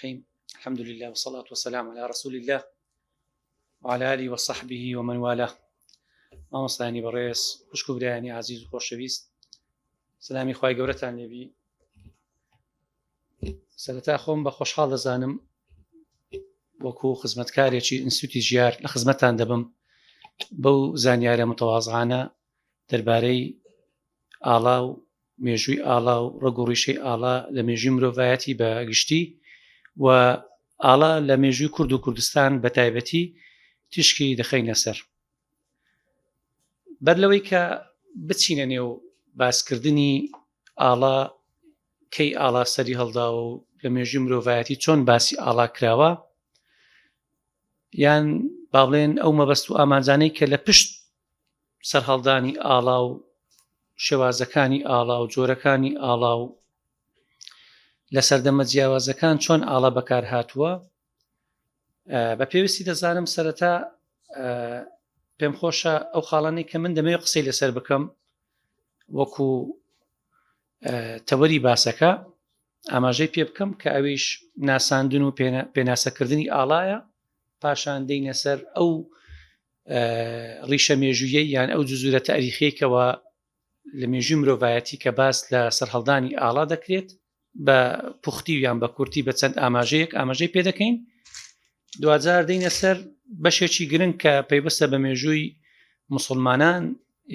الرحیم الحمد لله والصلاة والسلام على رسول الله وعلى آله وصحبه ومن والاه. مامۆستایانی بەڕێز، خوشک و برایانی ئازیز و خۆشەویست، سەلامی خوای گەورەتان لێبی. سەرەتا خۆم بە خۆشحاڵ دەزانم وەکو خزمەتکارێکی ئینستیتوتی ژیار لە خزمەتتان دەبم بەو زانیارە متەوازعانە دەربارەی ئاڵا و مێژووی ئاڵا و ڕەگ و ڕیشەی ئاڵا لە مێژووی مرۆڤایەتی بە گشتی و ئاڵا لە مێژووی کورد و کوردستان بە تایبەتی تیشکی دەخەینە سەر. بەر لەوەی کە بچینە نێو باسکردنی ئاڵا کەی ئاڵا سەری هەڵداوە و لە مێژووی مرۆڤایەتی چۆن باسی ئاڵا کراوە یان با بڵێن ئەو مەبەست و ئامانجانەی کە لە پشت سەرهەڵدانی ئاڵا و شێوازەکانی ئاڵا و جۆرەکانی ئاڵا و لە سەردەمە جیاوازەکان چۆن ئاڵا بەکار هاتووە بە پێویستی دەزانم سەرەتا پێم خۆشە ئەو خاڵانەی کە من دەمەوێت قسەی لەسەر بکەم وەکو تەوەری باسەکە ئاماژەی پێ بکەم کە ئەویش ناساندن و پێناسەکردنی ئاڵایە پاشان دێینە سەر ئەو ڕیشە مێژوویەی یان ئەو جزورە تاریخیەکەوە لە مێژووی مرۆڤایەتی کە باس لە سەرهەڵدانی ئاڵا دەکرێت بە پوختی یان بە کورتی بە چەند ئاماژەیەک ئاماژەی پێ دەکەین دوجار دێینە سەر بەشێکی گرنگ کە پەیوەستە بە مێژووی مسلمانان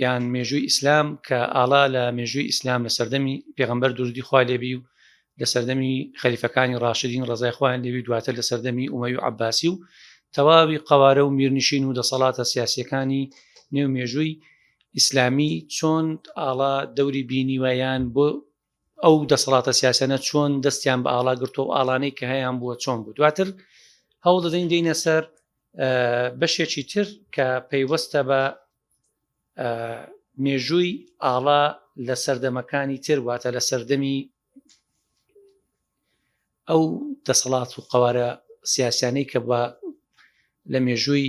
یان مێژووی ئیسلام کە ئاڵا لە مێژووی ئیسلام لە سەردەمی پێغەمبەر دروودی خوای لێبی و لە سەردەمی خەلیفەکانی ڕاشدین ڕەزای خوایان لێبی دواتر لە سەردەمی ئومەوی و عەباسی و تەواوی قەوارە و میرنشین و دەسەڵاتە سیاسیەکانی نێو مێژووی ئیسلامی چۆن ئاڵا دەوری بینیوە یان بۆ ئەو دەسەڵاتە سیاسیانە چۆن دەستیان بە ئاڵا گرتووە و ئاڵانەی کە هەیان بووە چۆن بوو دواتر هەوڵ دەدەین دێینە سەر بەشێکی تر کە پەیوەستە بە مێژووی ئاڵا لە سەردەمەکانی تر واتە لە سەردەمی ئەو دەسەڵات و قەوارە سیاسیانەی کە بە لە مێژووی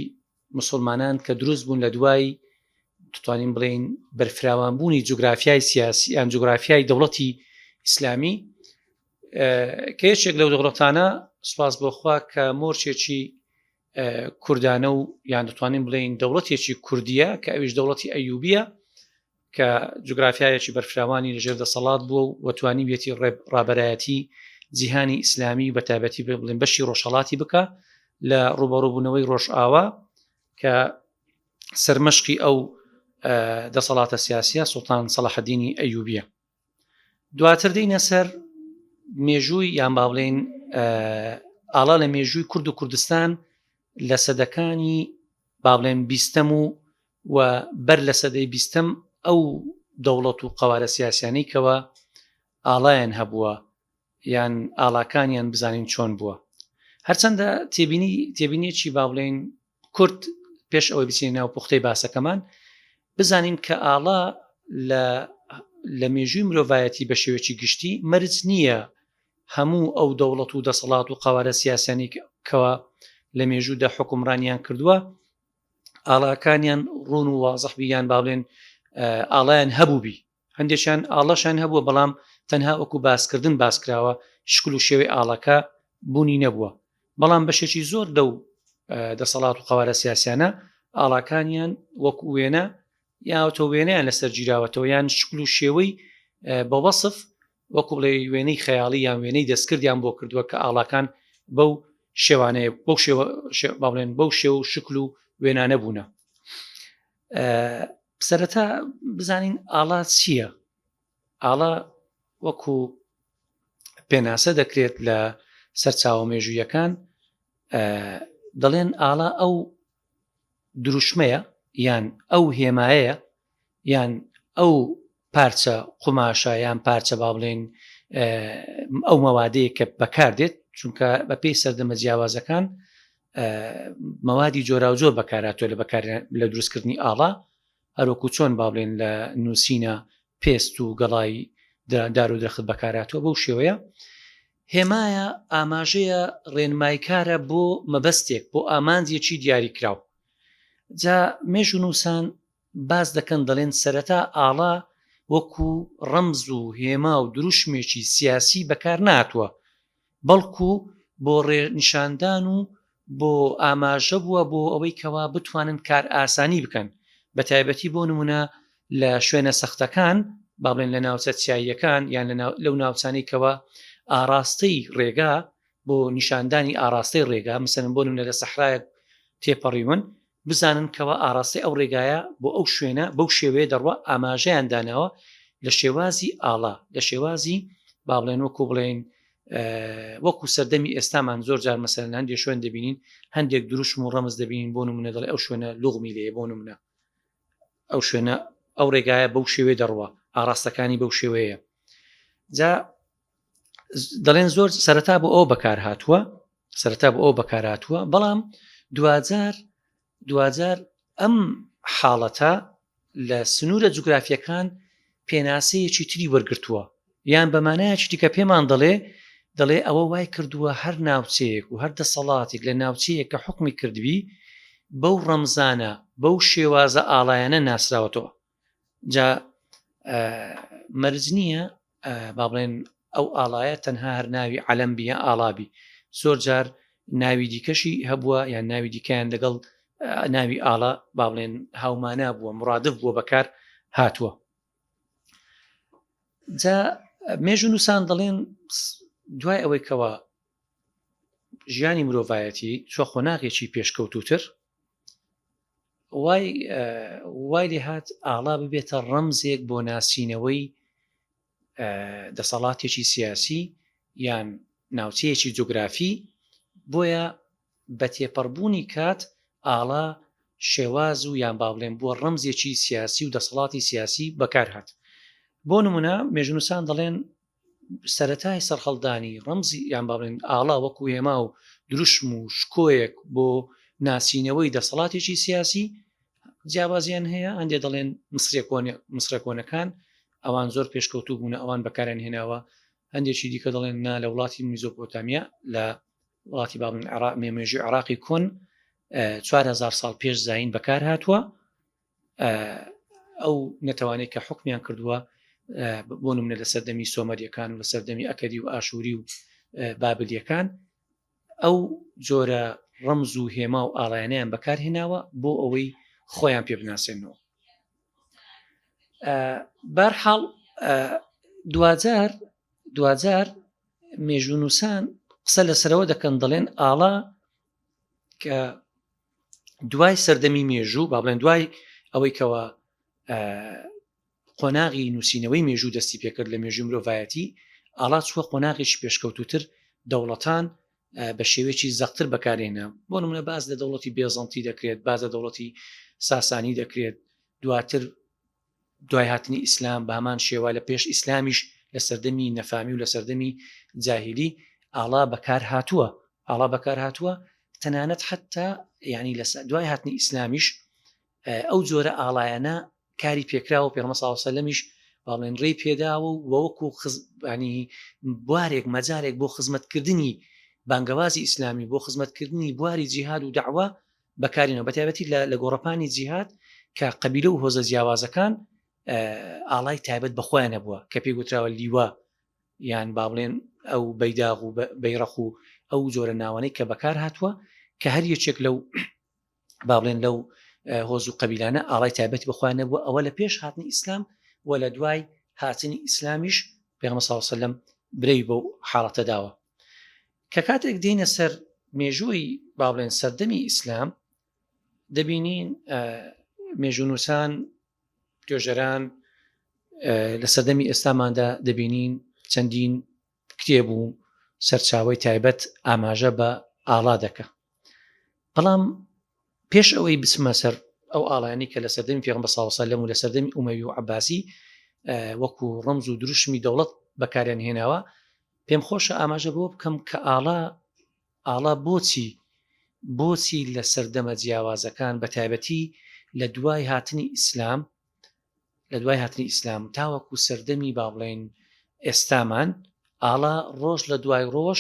مسلمانان کە دروست بوون لە دوای دەتوانین بڵێین بەرفراوانبوونی جوگرافیای سیاسی یان جوگرافیای دەوڵەتی ئیسلامی کە یەکێک لەو دەوڵەتانە سوپاس بۆخوا کە مۆرچێکی کوردانە و یان دەتوانین بڵێین دەوڵەتێکی کوردیە کە ئەویش دەوڵەتی ئەیوبیە کە جوگرافیایەکی بەرفراوانی لەژێر دەسەڵات بووە و توانیویەتی ڕابەرایەتی جیهانی ئیسلامی بە تایبەتی بڵێن بەشی ڕۆژهەڵاتی بکە لە ڕوبەڕوبوونەوەی ڕۆژئاوا کە سەرمەشقی ئەو دەسەڵاتە سیاسیە سوڵتان سەڵاحەدینی ئەیوبیە دواتر دێینە سەر مێژووی یان با بڵێین ئاڵا لە مێژووی کورد و کوردستان لە سەدەکانی با بڵێن بیستەم و و بەر لە سەدەی بیستەم ئەو دەوڵەت و قەوارە سیاسیانەی کەوا ئاڵایان هەبووە یان ئاڵاکانیان بزانین چۆن بووە هەرچەندە تێبینی تێبینیەکی با بڵێین کورت پێش ئەوەی بچینە ناو پوختەی باسەکەمان بزانین کە ئاڵا لە لە مێژووی مرۆڤایەتی بە شێوەیەکی گشتی مەرج نییە هەموو ئەو دەوڵەت و دەسەڵات و قەوارە سیاسیانی کەوا لە مێژوودا حکومڕانیان کردووە ئاڵاکانیان ڕوون و وازح بی یان با بڵێن ئاڵایان هەبووبی هەندێکیان ئاڵەشان هەبووە بەڵام تەنها وەکو باسکردن باسکراوە شکل و شێوەی ئاڵەکە بوونی نەبووە بەڵام بەشێکی زۆر لەو دەسەڵات و قەوارە سیاسیانە ئاڵاکانیان وەکو وێنە یاوتۆ وێنەیان لەسەر گیراوەتەوە یان شکل و شێوەی بە وەسف وەکو بڵێ وێنەی خەیاڵی یان وێنەی دەستکردیان بۆ کردووە کە ئاڵاکان بەو شێوانەیە بەو شێوە با بڵێن بەو شێوە و شکل و وێنانە بوونە سەرەتا بزانین ئاڵا چییە؟ ئاڵا وەکو پێناسە دەکرێت لە سەرچاوە مێژوویەکان دەڵێن ئاڵا ئەو دروشمەیە یان ئەو هێمایەیە یان ئەو پارچە قوماشە یان پارچە با بڵێن ئەو مەوادەیە کە بەکاردێت چونکە بە پێی سەردەمە جیاوازەکان مەوادی جۆراوجۆر بەکاراتوە لە بەکار لە دروستکردنی ئاڵا هەروەکو چۆن با بڵێن لە نووسینە پێست و گەڵای دار و درەخت بەکاراتوە بەو شێوەیە هێمایە ئاماژەیە ڕێنمایکارە بۆ مەبەستێک بۆ ئامانجێکی دیاریکراو جا مێژوونووسان باس دەکەن دەڵێن سەرەتا ئاڵا وەکو ڕەمز و هێما و دروشمێکی سیاسی بەکار نەهاتووە بەڵکو بۆ ڕێ نیشاندان و بۆ ئاماژە بووە بۆ ئەوەی کەوا بتوانن کار ئاسانی بکەن بە تایبەتی بۆ نمونە لە شوێنە سەختەکان با بڵێن لە ناوچە چیاییەکان یان لەو ناوچانەی کەوا ئاراستەی ڕێگا بۆ نیشاندانی ئاراستەی ڕێگا مثلەن بۆ نمونە لە سەحرایەک تێپەڕیون بزانن کەوا ئاراستەی ئەو ڕێگایە بۆ ئەو شوێنە بەو شێوەیە دەڕوا ئاماژەیان داناوە لە شێوازی ئاڵا لە شێوازی با بڵێن وەکو بڵێن وەکو سەردەمی ئێستامان زۆر جار مەسەلەن هەندێک شوێن دەبینین هەندێک دروشم و ڕەمز دەبینین بۆ نمونە دەڵێ ئەو شوێنە لوغمی لێ بۆ نمونە ئەو شوێنە ئەو ڕێگایە بەو شێوەیە دەڕوا ئاراستەکانی بەو شێوەیە جا دەڵێن زۆر سەرەتا بۆ ئەو بەکار هاتووە سەرەتا بۆ ئەو بەکار هاتووە بەڵام دواجار دواجار ئەم حاڵەتە لە سنوورە جوگرافیەکان پێناسەیەکی تری وەرگتووە یان بە مانایەکی دیکە پێمان دەڵێ دەڵێ ئەوە وای کردووە هەر ناوچەیەک و هەر دەسەڵاتێک لە ناوچەیەک کە حکومی کردبی بەو ڕەمزانە بەو شێوازە ئاڵایانە ناسراوەتەوە جا مەرج نییە با بڵێن ئەو ئاڵایە تەنها هەر ناوی عەلەم بی یا ئاڵا بی زۆر جار ناوی دیکەشی هەبووە یان ناوی دیکەیان لەگەڵ ناوی ئاڵا با بڵێن هاومانا بووە مرادف بووە بەکار هاتووە جا مێژوو نووسان دەڵێن دوای ئەوەی کەوا ژیانی مرۆڤایەتی چوە قۆناغێکی پێشکەوتوتر وای وای لێهات ئاڵا ببێتە ڕەمزێک بۆ ناسینەوەی دەسەڵاتێکی سیاسی یان ناوچەیەکی جوگرافی بۆیە بە تێپەڕبوونی کات ئاڵا شێواز و یان با بڵێن بووە ڕەمزێکی سیاسی و دەسەڵاتی سیاسی بەکارهات بۆ نمونە مێژونوسان دەڵێن سەرەتای سەرهەڵدانی ڕەمزی یان با بڵێن ئاڵا وەکو هێما و دروشم و شکۆیەک بۆ ناسینەوەی دەسەڵاتێکی سیاسی جیاوازیان هەیە هەندێ دەڵێن مسرە کۆنەکان ئەوان زۆر پێشکەوتوو بوون ئەوان بەکاریان هێناوە هەندێکی دیکە دەڵێن نا لە وڵاتی میزۆپۆتامیا لە وڵاتی با بڵێن عێراق مێژووی عێراقی کۆن 4000 ساڵ پێش زایین بەکار هاتووە ئەو نەتەوانەی کە حکمیان کردووە بۆ نمونە لە سەردەمی سۆمەریەکان و لە سەردەمی ئەکەدی و ئاشووری و بابلیەکان ئەو جۆرە ڕەمز و هێما و ئاڵایانیان بەکارهێناوە بۆ ئەوەی خۆیان پێ بناسێنەوە بارحاڵ دواجار دواجار مێژوونووسان قسە لەسەرەوە دەکەن دەڵێن ئاڵا کە دوای سەردەمی مێژوو با بڵێن دوای ئەوەی کەەوە قۆناغی نووسینەوەی مێژوو دەستی پێکرد لە مێژوو مرۆڤایەتی ئاڵا چووە قۆناغێکی پێشکەوتوتر دەوڵەتان بە شێوەیەکی زەقتر بەکارێنە بۆ نمونە باز لە دەوڵەتی بێزەنتی دەکرێت باز لە دەوڵەتی ساسانی دەکرێت دواتر دوای هاتنی ئیسلام بە هەمان شێوە لە پێش ئیسلامیش لە سەردەمی نەفامی و لە سەردەمی جاهیلی ئاڵا بەکار هاتووە ئاڵا بەکار هاتووە تەنانەت حتا یعنی لە دوای هاتنی ئیسلامیش ئەو جۆرە ئاڵایەنە کاری پێکراوە پێغەمبەر صلی الله علیه و سلمیش باڵێن ڕێی پێداوە و وەکو خزبانی بوارێک مەجارێک بۆ خزمەتکردنی بانگەوازی ئیسلامی بۆ خزمەتکردنی بواری جیهاد و داوا بەکارینەوە بەتایبەتی لە گۆڕەپانی جیهاد کە قەبیلە و هۆزە جیاوازەکان ئاڵای تایبەت بە خۆیان هەبووە کە پێی گوتراوە لیوا یان با بڵێن ئەو بەیداغ و بەیرەق و ئەو جۆرە ناوانەی کە بەکار هاتووە کە هەر یەکێک لەو با بڵێن لەو هۆز و قەبیلانە ئاڵای تایبەتی بە خۆیان نەبووە ئەوە لە پێش هاتنی ئیسلام و لە دوای هاتنی ئیسلامیش پێغەمبەر صلی الله علیه و سلم برەوی بەو حاڵەتە داوە کە کاتێک دێینە سەر مێژووی با بڵێن سەردەمی ئیسلام دەبینین مێژوونووسان توێژەران لە سەردەمی ئێستاماندا دەبینین چەندین کتێب و سەرچاوەی تایبەت ئاماژە بە ئاڵا دەکە بەڵام پێش ئەوەی بچمە سەر ئەو ئاڵایانی کە لە سەردەمی پێغەمبەر صلی الله علیه و سلم و لە سەردەمی ئومەوی و عەباسی وەکو ڕەمز و دروشمی دەوڵەت بەکاریان هێناوە پێم خۆشە ئاماژە بۆ بکەم کە ئاڵا ئاڵا بۆچی بۆچی لە سەردەمە جیاوازەکان بە تایبەتی لە دوای هاتنی ئیسلام لە دوای هاتنی ئیسلام تاوەکو سەردەمی با بڵێین ئێستامان ئاڵا ڕۆژ لە دوای ڕۆژ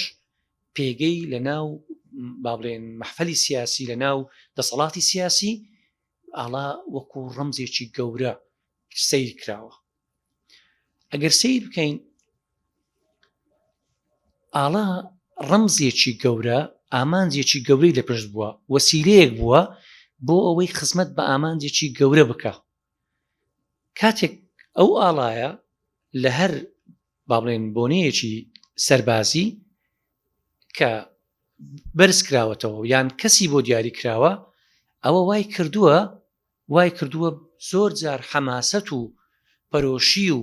پێگەی لە ناو با بڵێن مەحفەلی سیاسی لە ناو دەسەڵاتی سیاسی ئاڵا وەکو ڕەمزێکی گەورە سەیر کراوە ئەگەر سەیر بکەین ئاڵا ڕەمزێکی گەورە، ئامانجێکی گەورەی لە پشت بووە، وەسیلەیەک بووە بۆ ئەوەی خزمەت بە ئامانجێکی گەورە بکا. کاتێک ئەو ئاڵایە لە هەر با بڵێن بۆنەیەکی سەربازی کە بەرز کراوەتەوە یان کەسی بۆ دیاری کراوە ئەوە وای کردووە وای کردووە زۆر جار حەماسەت و پەرۆشی و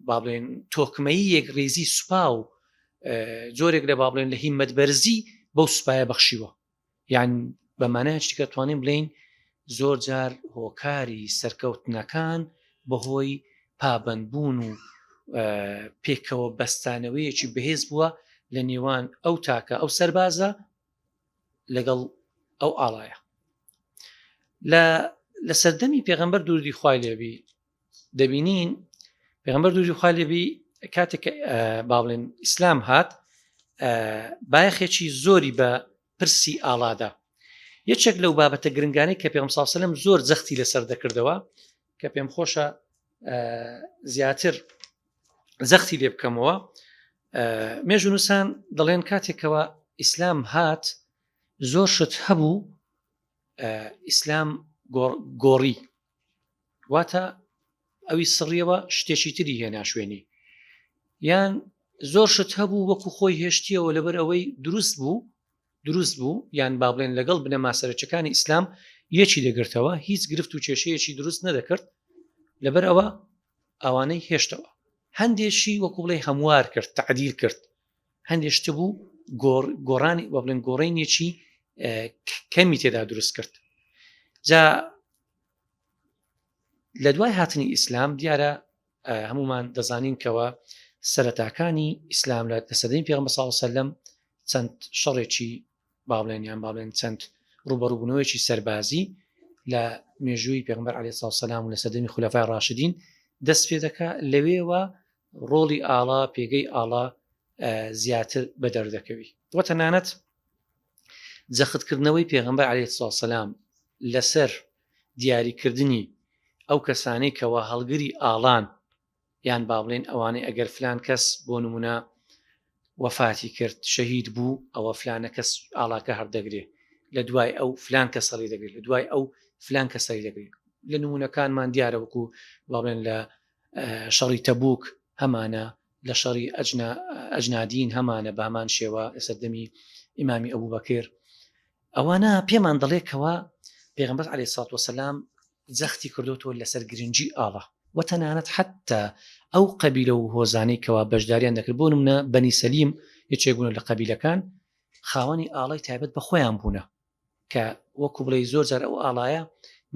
با بڵێن تۆکمەیی یەکڕیزی سوپا و جۆرێک لە با بڵێن لە هیمەت بەرزی بەو سوپایە بەخشیوە یان بە مانایەکی دیکە توانین بڵێین زۆر جار هۆکاری سەرکەوتنەکان بەهۆی پابەندبوون و پێکەوە بەستانەوەیەکی بەهێز بووە لە نێوان ئەو تاکە ئەو سەربازە لەگەڵ ئەو ئاڵایە لە لە سەردەمی پێغەمبەر دوردی خوای لێبی دەبینین پێغەمبەر دووری خوای لێبی کاتێک با بڵێن ئیسلام هات بایەخێکی زۆری بە پرسی ئاڵادا یەکێک لەو بابەتە گرنگانەی کە پێغەمبەر صلی الله زۆر جەختی لەسەر دەکردەوە کە پێم خۆشە زیاتر جەختی لێ بکەمەوە مێژونووسان دەڵێن کاتێکەوە ئیسلام هات زۆر شت هەبوو ئیسلام گۆڕی واتە ئەوی سڕیەوە شتێکی تری هێنا شوێنی یان زۆر شت هەبوو وەکو خۆی هێشتیەوە لەبەر ئەوەی دروست بوو دروست بوو یان با بڵێن لەگەڵ بنەما سەرەکیەکانی ئیسلام یەکی دەگرتەوە هیچ گرفت و کێشەیەکی دروست نەدەکرد لەبەر ئەوە ئەوانەی هێشتەوە هەندێکی وەکو بڵێ هەموار کرد تعدیل کرد هەندێک شت بوو گۆڕانی بە بڵێن گۆڕینێکی کەمی تێدا دروست کرد جا لە دوای هاتنی ئیسلام دیارە هەمومان دەزانین کەەوە سەرەتاکانی ئیسلام لە سەدەی پێغەمبەر صلی الله علیه وسلم چەند شەڕێکی با بڵێن یان با بڵێن چەند ڕوبەڕوبوونەوەیەکی سەربازی لە مێژووی پێغمبەر علیه السلام و لە سەردەمی خولەفای ڕاشدین دەست پێ دەکا لەوێوە ڕۆڵی ئاڵا پێگەی ئاڵا زیاتر بە دەردەکەوی وە تەنانەت جەختکردنەوەی پێغەمبەر علیە السلام لەسەر دیاریکردنی ئەو کەسانەی کەوا هەڵگری ئاڵان یان با بڵێن ئەوانەی ئەگەر فلان کەس بۆ نمونە وەفاتی کرد شەهید بوو ئەوە فلانە کەس ئاڵاکە هەردەگرێ لە دوای ئەو فلان کەس هەڵی دەگرێت لە دوای ئەو فلان کەس هەڵی دەگرێت لە نمونەکانمان دیارە وەکو با بڵێن لە شەڕی تەبوک هەمانە لە شەڕی ئەجنا ئەجنادین هەمانە بە هەمان شێوە لە سەردەمی ئیمامی ئەبوبەکر ئەوانە پێمان دەڵێ کەوا پێغەمبەر عەلەیهی سڵات وەسەلام جەختی کردوتەوە لەسەر گرنگی ئاڵا و تەنانەت حتا ئەو قەبیلە و هۆزانەی کەوا بەشداریان دەکرد بۆ نمونە بەنی سەلیم یەکێک بوون لە قەبیلەکان خاوەنی ئاڵای تایبەت بە خۆیان بوونە کە وەکو بڵێی زۆر جار ئەو ئاڵایە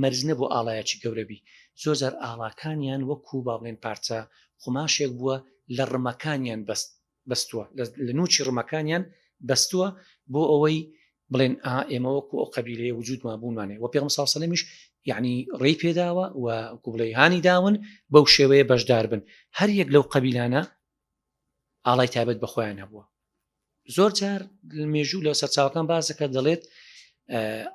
مەرج نەبوو ئاڵایەکی گەورە بی زۆر جار ئاڵاکانیان وەکو با بڵێن پارچە قوماشێک بووە لە ڕمەکانیان بەست بەستووە لە نوکی ڕمەکانیان بەستووە بۆ ئەوەی بڵێن ئا ئێمە وەکو ئەو قەبیلەیە وجودمان بوونمانێ وە پێغەمبەر صلی الله علیه و سلم یعنی ڕێی پێداوە و وەکو بڵێ هانی داون بەو شێوەیە بەشدار بن هەر یەک لەو قەبیلانە ئاڵای تایبەت بە خۆیان هەبووە زۆر جار مێژوو لە سەرچاوەکان بازەکە دەڵێت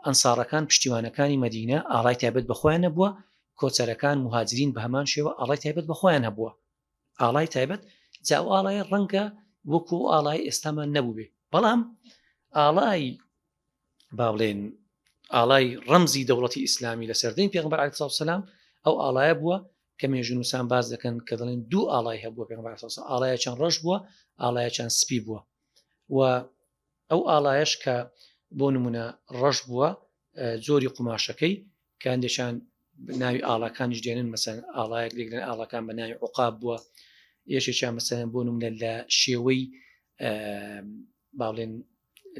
ئەنساڕەکان پشتیوانەکانی مەدینە ئاڵای تایبەت بە خۆیان نەبووە کۆچەرەکان مهاجرین بە هەمان شێوە ئاڵای تایبەت بە خۆیان هەبووە ئاڵای تایبەت جا ئەو ئاڵای ڕەنگە وەکو ئاڵای ئێستامان نەبووبێ بەڵام ئاڵای با بڵێن ئاڵای ڕەمزی دەوڵەتی ئیسلامی لە سەردەمی پێغمبەر علیه السلام ئەو ئاڵایە بووە کە مێژوونووسان باس دەکەن کە دەڵێن دوو ئاڵای هەبووە پێغمبەر علیه السلام ئاڵایەکیان ڕەش بووە ئاڵایەکیان سپی بووە و ئەو ئاڵایەش کە بۆ نمونە ڕەش بووە جۆری قوماشەکەی کە هەندێکیان ناوی ئاڵاکانیش دێنن مەسەن ئاڵایەک لێک لە ئاڵاکان بە ناوی عقاب بووە یەکێکیان مەسەن بۆ نمونە لە شێوەی با بڵێن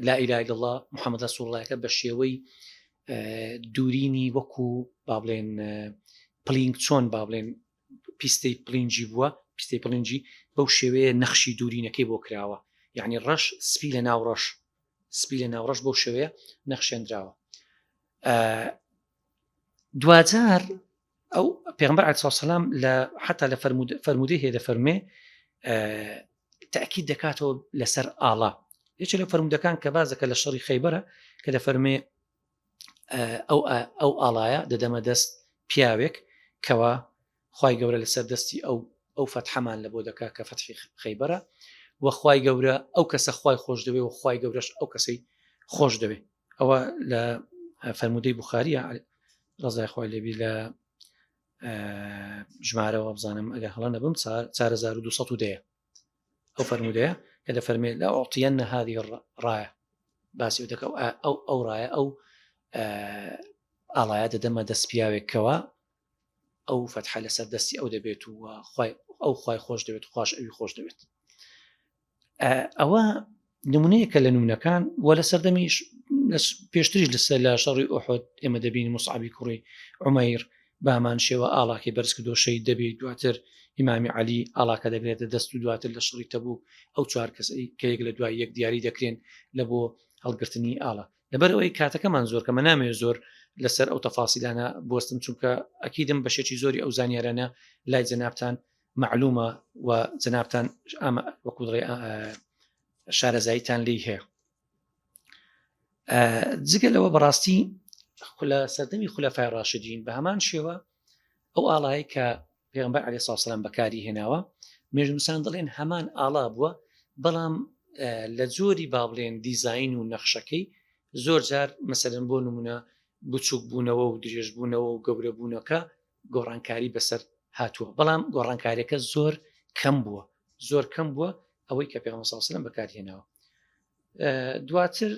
لا اله الا الله محمد رسول الله کە بە شێوەی دوورینی وەکو با بڵێن پلینگ چۆن با بڵێن پیستەی پلینجی بووە پیستەی پلینجی بەو شێوەیە نەخشی دوورینەکەی بۆ کراوە یعنی ڕەش سپی لە ناو ڕەش سپی لە ناو ڕەش بەو شێوەیە نەخشێنراوە دواجار ئەو پێغمبەر علیه السلام لە حتا لە فەرموودەی هەیە دەفەرمێ تاکید دەکاتەوە لەسەر ئاڵا یەکێ لە فەرمودەکان کە بازەکە لە شەڕی خەیبەرە کە دەفەرمێ ئەو ئەو ئاڵایە دەدەمە دەست پیاوێک کەوا خی گەورە لەسەر دەستی ئەو ئەو فەتحەمان لە بۆ دەکا کە فەتحی خەیبەرە و. و خوای گەورە ئەو کەسە خوای خۆش دەوێ و خوای گەورەش ئەو کەسەی خۆش دەوێ. ئەوە لە فەرموودەی بوخاریە ڕەزای خوای لێبی لە ژمارەوە بزانم ئەگەر هەڵە نەبم 4210 ئەو فەرموودەیە کە دەفەرمێ لا ئۆتیەن هذه ڕایە باسی دەکە ئەو ئەو ڕایە ئەو ئاڵایە دەدەمە دەست پیاوێکەوە ئەو فەتحە لەسەر دەستی ئەو دەبێت و خوای ئەو خوای خۆش دەوێت خوش ئەوی خۆش دەوێت ئەوە نمونەیەکە لە نمونەکان و لە سەردەمیش پێشتریش لەسەر لە شەڕی ئۆحد ئێمە دەبین مصعبی کوڕی عمەیر بامان شێوە ئاڵاکەی بەرز کردو شەید دەبێت دواتر ئیمامی علی ئاڵاکە دەگرێتە دەست و دواتر لە شەڕی تەبوو ئەو چوار کەس کە یەک لە دوای یەک دیاری دەکرێن لە بۆ هەڵگرتنی ئاڵا لەبەر ئەوەی کاتەکەمان زۆر کەمە نامەوێت زۆر لەسەر ئەو تەفاسیلانە بوەستم چونکە ئەکیدم بەشێکی زۆری ئەو زانیارانە لای جەنابتان مەعلومە و جەنابتان ئەمە وەکو دڵێ شارەزاییتان لێی هەیە جگە لەوە بەڕاستی لە سەردەمی خولەفای ڕاشدین بە هەمان شێوە ئەو ئاڵایە کە پێغمبەر علیه الصلاة والسلام بەکاری هێناوە مێژنووسان دەڵێن هەمان ئاڵا بووە بەڵام لە جۆری با بڵێن دیزین و نەخشەکەی زۆر جار مەسەرن بۆ نمونە بچووک بوونەوە و درێژبوونەوە و گەورەبوونەکە گۆڕانکاری بەسەر هاتووە بەڵام گۆڕانکاریەکە زۆر کەم بووە زۆر کەم بووە ئەوەی کە پێغەمبەر صلی الله علیه و سلم بەکارهێناوە دواتر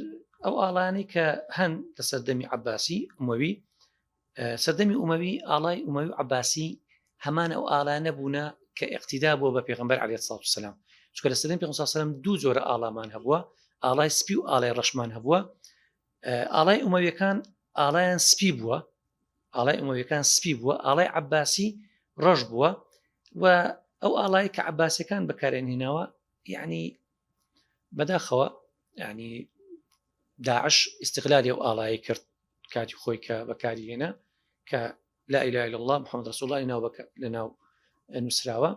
ئەو ئاڵانی کە هەن لە سەردەمی عباسی ئومەوی سەردەمی ئومەوی ئاڵای ئومەوی و عباسی هەمان ئەو ئاڵانە بوونە کە اقتیدا بووە بە پێغمبەر علیه الصلاة والسلام چونکە لە سەردەمی پێغمبەر صلی الله علیه و سلم دوو جۆرە ئاڵامان هەبووە ئاڵای سپی و ئاڵای ڕەشمان هەبووە ئاڵای ئومەویەکان ئاڵایان سپی بووە ئاڵای ئومەویەکان سپی بووە ئاڵای عباسی ڕەش بووە و ئەو ئاڵای کە عباسەکان بەکارێن هێناوە یعنی بەداخەوە ینی داعش ئیسیغلالی ئەو ئاڵایی کرد کاتی خۆی کە بەکاری هێنا کە لا إله إلا الله محمد رسول الله ناو لە ناو نووسراوە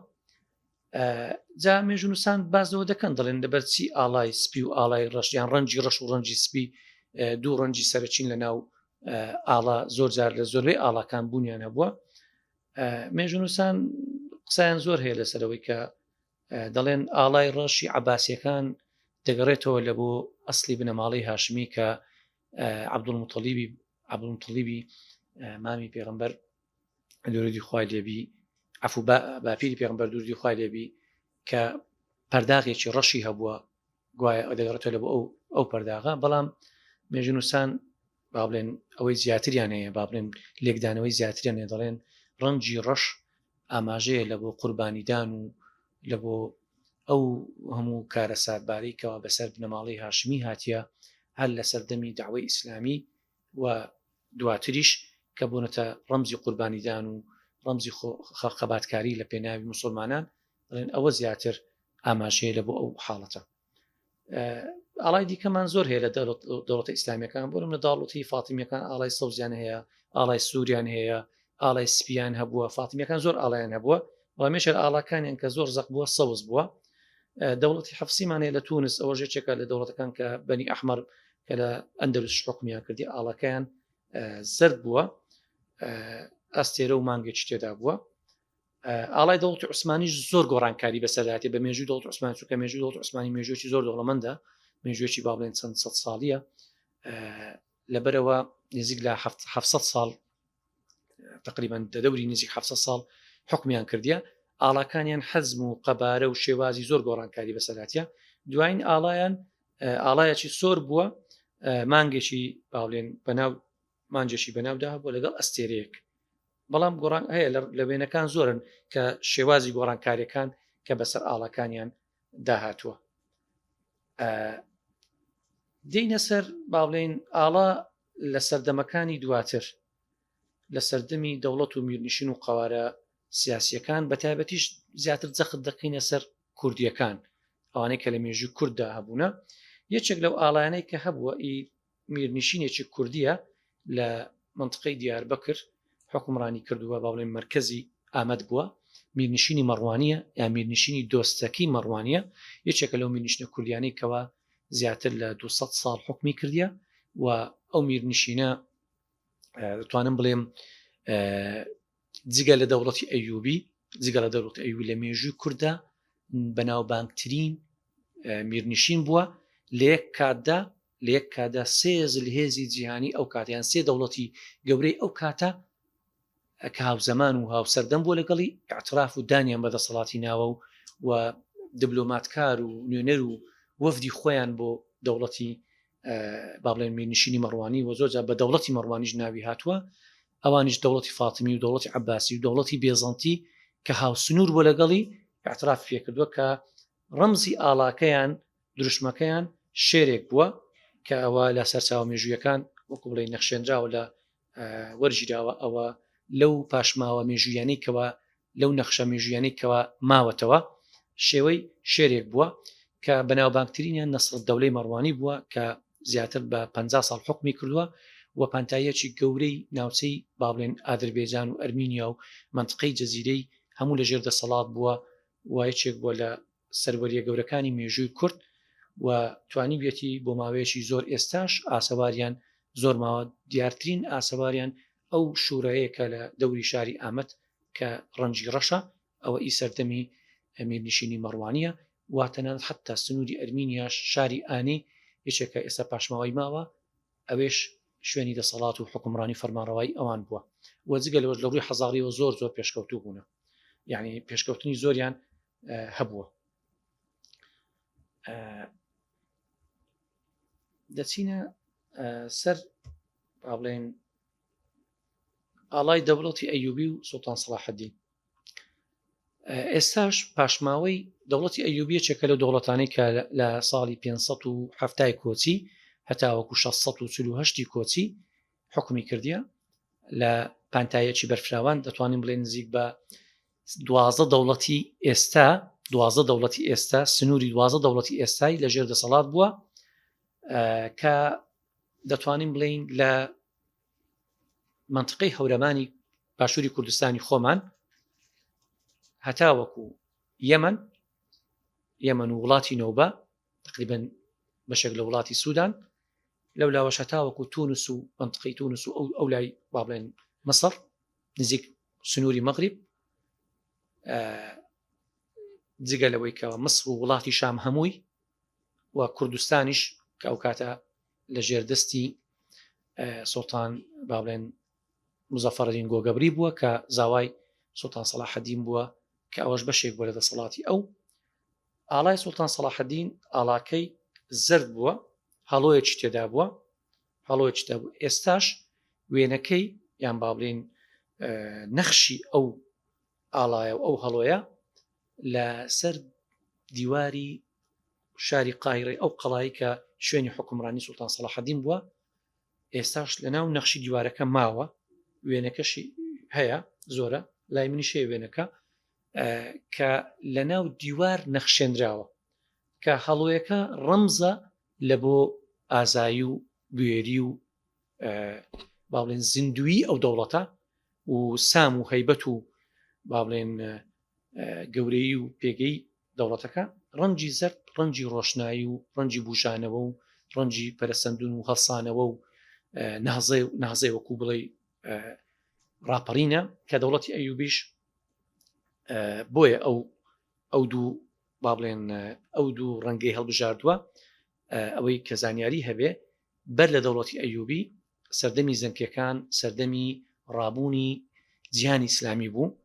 جا مێژونووسان باز لەوە دەکەن دەڵێن لەبەرچی ئاڵای سپی و ئاڵای ڕەش یان ڕەنجی ڕەش و ڕەنجی سپی دوو ڕەنجی سەرەکین لە ناو ئاڵا زۆر جار لە زۆربەی ئاڵاکان بوونیان هەبووە مێژونووسان قسەیان زۆر هەیە لەسەرەوەی کە دەڵێن ئاڵای ڕەشی عباسیەکان دەگەڕێتەوە لە بۆ ئەسلی بنەماڵەی هاشمی کە عبدولمتەلیبی عبدولمتەلیبی مامی پێغمبەر درودی خوای لێبی عفو باپیری پێغمبەر درودی خوای لێبی کە پەرداغێکی ڕەشی هەبووە گوایە دەگەڕێتەوە لە بۆ ئەو ئەو پەرداغە بەڵام مێژونووسان با بڵێن ئەوەی زیاتریان هەیە با بڵێن لێکدانەوەی زیاتریان هەیە دەڵێن ڕەنجی ڕەش ئاماژەیە لە بۆ قوربانیدان و لە بۆ ئەو هەموو کارەساتبارەی کەوا بەسەر بنەماڵەی هاشمی هاتیە هەر لە سەردەمی دەعوەی ئیسلامی و دواتریش کە بوونەتە ڕەمزی قوربانیدان و ڕەمزی خەباتکاری لە پێناوی موسڵمانان دەڵێن ئەوە زیاتر ئاماژەیە لە بۆ ئەو حاڵەتە. ئاڵای دیکەمان زۆر هەیە لە دەوڵەتە ئیسلامیەکان بۆ لە داڵوتی فاتیمیەکان ئاڵای سەوزیان هەیە ئاڵای سووریان هەیە ئاڵای سپیان هەبووە فاتیمیەکان زۆر ئاڵیان هەبووە بەڵام یەکێک ئاڵاکانیان کە زۆر زەق بووە سەوز بووە دەوڵەتی حەفسیمان هەیە لە تونس ئەوە ژێکێکە لە دەوڵەتەکان کە بەنی ئەحمەر کە لە ئەندەلوس حکومیان کردی ئاڵەکەیان زرد بووە ئەستێرە و مانگێکی تێدا بووە ئاڵای دەوڵەتی عوسمانیش زۆر گۆڕانکاری بەسەرداتی بە مێژوو دەوڵەت عوسمان چونکە مێژوو دەوڵەت عوسمانی مێژووی زۆر دەوڵەمەندە مێژوویەکی با بڵێن چەند سەد ساڵیە لەبەرەوە نزیک لە 700 ساڵ تقریبا دە دەوری نزیک 700 ساڵ حکمیان کردیە ئاڵاکانیان حەزم و قەبارە و شێوازی زۆر گۆڕانکاری بەسەراتە دوایین ئاڵایان ئاڵایەکی سۆر بووە مانگێکی باڵێن بەناو مانجێکی بەناودا بۆ لەگەڵ ئەستێرەیەک بەڵام گۆڕان هەیە لە وێنەکان زۆرن کە شێوازی گۆڕانکاریەکان کە بەسەر ئاڵاکانیان داهاتووە دێینە سەر با بڵێین ئاڵا لە سەردەمەکانی دواتر لە سەردەمی دەوڵەت و میرنشین و قەوارە سیاسیەکان بە تایبەتیش زیاتر جەخت دەکەینە سەر کوردیەکان ئەوانەی کە لە مێژوو کورددا هەبوونە یەکێک لەو ئاڵایانەی کە هەبووە ئی میرنشینێکی کوردیە لە منطقەی دیاربەکر حکومڕانی کردووە با بڵێن مەرکەزی ئامەد بووە میرنشینی مەڕوانیە یا میرنشینی دۆستەکی مەڕوانیە یەکێکە لەو میرنشینە کوردیانەی کەوا زیاتر لە 200 ساڵ حکومی کردیە و ئەو میرنشینە دەتوانم بڵێم جگە لە دەوڵەتی ئەیوبی جگە لە دەوڵەتی ئەیوبی لە مێژووی کووردا بەناوبانگترین. میرنشین بووە لە یەک کاتدا لە یەک کاتدا سێ زلهێزی جیهانی ئەو کاتە یان سێ دەوڵەتی گەورەی ئەو کاتە کە هاوزەمان و هاوسەردەم بووە لەگەڵی ئیعتراف و دانیان بە دەسەڵاتی ناوە و و دبلۆماتکار و نوێنەر و وەفدی خۆیان بۆ دەوڵەتی با بڵێن میرنشینی مەڕوانی و زۆر جار بە دەوڵەتی مەڕوانیش ناوی هاتووە ئەوانیش دەوڵەتی فاتمی و دەوڵەتی عەباسی و دەوڵەتی بێزەنتی کە هاوسنوور بۆ لەگەڵی اعتراف پێکردووە کە ڕەمزی ئاڵاکەیان دروشمەکەیان شێرێک بووە کە ئەوە لە سەرچاوە مێژوویەکان وەکو بڵێ نەخشێنراوە لە وەرگیراوە ئەوە لەو پاشماوە مێژوویانەی کەوا لەو نەخشە مێژوویانەی کەوا ماوەتەوە شێوەی شێرێک بووە کە بەناوبانگترینیان نەسرەدەولەی مەڕوانی بووە کە زیاتر بە 50 ساڵ حکومی کردووە و پانتاییەکی گەورەی ناوچەی با بڵێن ئادربێجان و ئەرمینیا و منطقەی جەزیرەی هەموو لەژێر دەسەڵات بووە و یەکێک بووە لە سەروەریە گەورەکانی مێژووی کورد و توانیویەتی بۆ ماوەیەکی زۆر ئێستاش ئاسەواریان زۆر ماوە دیارترین ئاسەواریان ئەو شورایە کە لە دەوری شاری ئامەد کە ڕەنگی ڕەشە ئەوە ئی سەردەمی میرنشینی مەڕوانیە و تەنانەت حتا سنووری ئەرمینیاش شاری ئانی یەکێکە ئێستا پاشماوەی ماوە ئەوێش شوێنی دەسەڵات و حوکمڕانی فەرمانڕەوایی ئەوان بووە و جگە لەوەش لە ڕووی حەزاڕیەوە زۆر زۆر پێشکەوتوو بوونە یعنی پێشکەوتنی زۆریان هەبووە دەچینە سەر با بڵێن ئاڵای دەوڵەتی ئەیوبی و سوڵتان سەڵاحەدین ئێستاش پاشماوەی دەوڵەتی ئەیوبی یەکێکە لەو دەوڵەتانەی کە لە ساڵی 570 کۆچی هەتاوەکو 648 کۆچی حکومی کردیە لە پانتایەکی بەرفراوان دەتوانین بڵێ نزیک بە دوازدە دەوڵەتی ئێستا دوازدە دەوڵەتی ئێستا سنووری دوازدە دەوڵەتی ئێستای لە ژێر دەسەڵات بووە کە دەتوانین بڵین لە مەنتقەی هەورەمانی باشووری کوردستانی خۆمان هەتاوەکو یەمەن یەمەن و وڵاتی نۆبە تقریبا بەشێک لە وڵاتی سوودان لەو لاوەش هەتاوەکو تونس و منطقەی تونس و ئەو ئەو لای با بڵێن مصر نزیک سنووری مەغریب جگە لەوەی کە مصر و وڵاتی شام هەمووی و کوردستانیش کە ئەو کاتە لە ژێر دەستی سوڵتان با بڵێن مزەفەرەدین گۆگەبری بووە کە زاوای سوڵتان سەڵاحەدین بووە کە ئەوەش بەشێک بووە لە دەسەڵاتی ئەو ئاڵای سوڵتان سەڵاحەدین ئاڵاکەی زرد بووە هەڵۆیەکی تێدا بووە هەڵۆیەکی تێدا بوو ئێستاش وێنەکەی یان با بڵێن نەخشی ئەو ئاڵایە و ئەو هەڵۆیە لەسەر دیواری شاری قاهیرەی ئەو قەڵایی کە شوێنی حوکمڕانی سوڵتان سەڵاحەدین بووە ئێستاش لە ناو نەخشی دیوارەکە ماوە وێنەکەشی هەیە زۆرە لای منیش هەیە وێنەکە کە لە ناو دیوار نەخشێنراوە کە هەڵۆیەکە ڕەمزە لە بۆ ئازایی و بوێری و با بڵێن زیندویی ئەو دەوڵەتە و سام و هەیبەت و با بڵێن گەورەی و پێگەی دەوڵەتەکە ڕەنگی زەرد ڕەنگی ڕۆشنایی و ڕەنگی بوژانەوە و ڕەنگی پەرەسەندون و هەڵسانەوە و نازێ و نازێ وەکو بڵێ ڕاپەڕینە کە دەوڵەتی ئەیوبیش بۆیە ئەو ئەو دوو با بڵێن ئەو دوو ڕەنگەی هەڵبژاردووە ئەوەی کە زانیاری هەبێ بەر لە دەوڵەتی ئەیوبی سەردەمی زەنکیەکان سەردەمی ڕابوونی جیهانی ئیسلامی بوو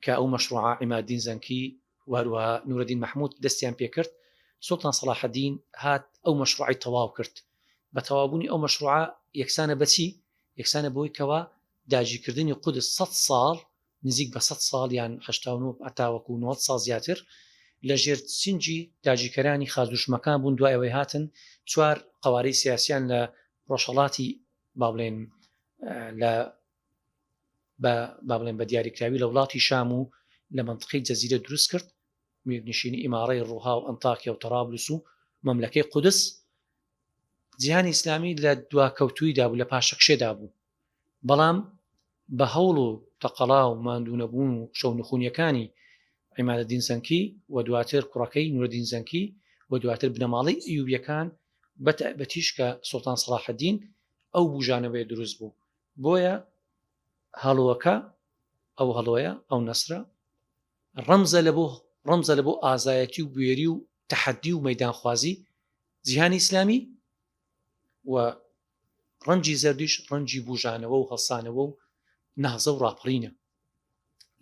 کە ئەو مەشروعە عیماددین زەنکی و هەروەها نورەدین مەحمود دەستیان پێکرد، سوڵتان سەڵاحەدین هات ئەو مەشروعەی تەواو کرد، بە تەواوبوونی ئەو مەشروعە یەکسانە بە چی؟ یەکسانە بەوەی کەوا داگیرکردنی قودس سەد ساڵ نزیک بە سەد ساڵ یان 89 هەتاوەکو 90 ساڵ زیاتر لە ژێر چنگی داگیرکەرانی خاچدروشمەکان بوون دوای ئەوەی هاتن چوار قەوارەی سیاسیان لە ڕۆژهەڵاتی با بڵێن لە بە با بڵێن بە دیاریکراوی لە وڵاتی شام و لە مەنتقەی جەزیرە دروست کرد میرنشینی ئیماڕەی ڕوها و ئەنتاکیا و تەرابلوس و مەملەکەی قودس جیهانی ئیسلامی لە دواکەوتوویدا بوو لە پاشەکشێدا بوو بەڵام بە هەوڵ و تەقەڵا و ماندوونەبوون و شەونخونیەکانی عیمادەدین زەنکی و دواتر کوڕەکەی نورەدین زەنکی و دواتر بنەماڵەی ئەیوبیەکان بە تایبەتیش کە سوڵتان سەڵاحەدین ئەو بوژانەوەیە دروست بوو بۆیە هەڵۆکە ئەو هەڵۆیە ئەو نەسرە ڕەمزە لە بۆ ڕەمزە لە بۆ ئازایەتی و بوێری و. تەحەدی و مەیدانخوازی جیهانی ئیسلامی و ڕەنگی زەردیش ڕەنگی بوژانەوە و هەڵسانەوە و نەهزە و ڕاپەڕینە.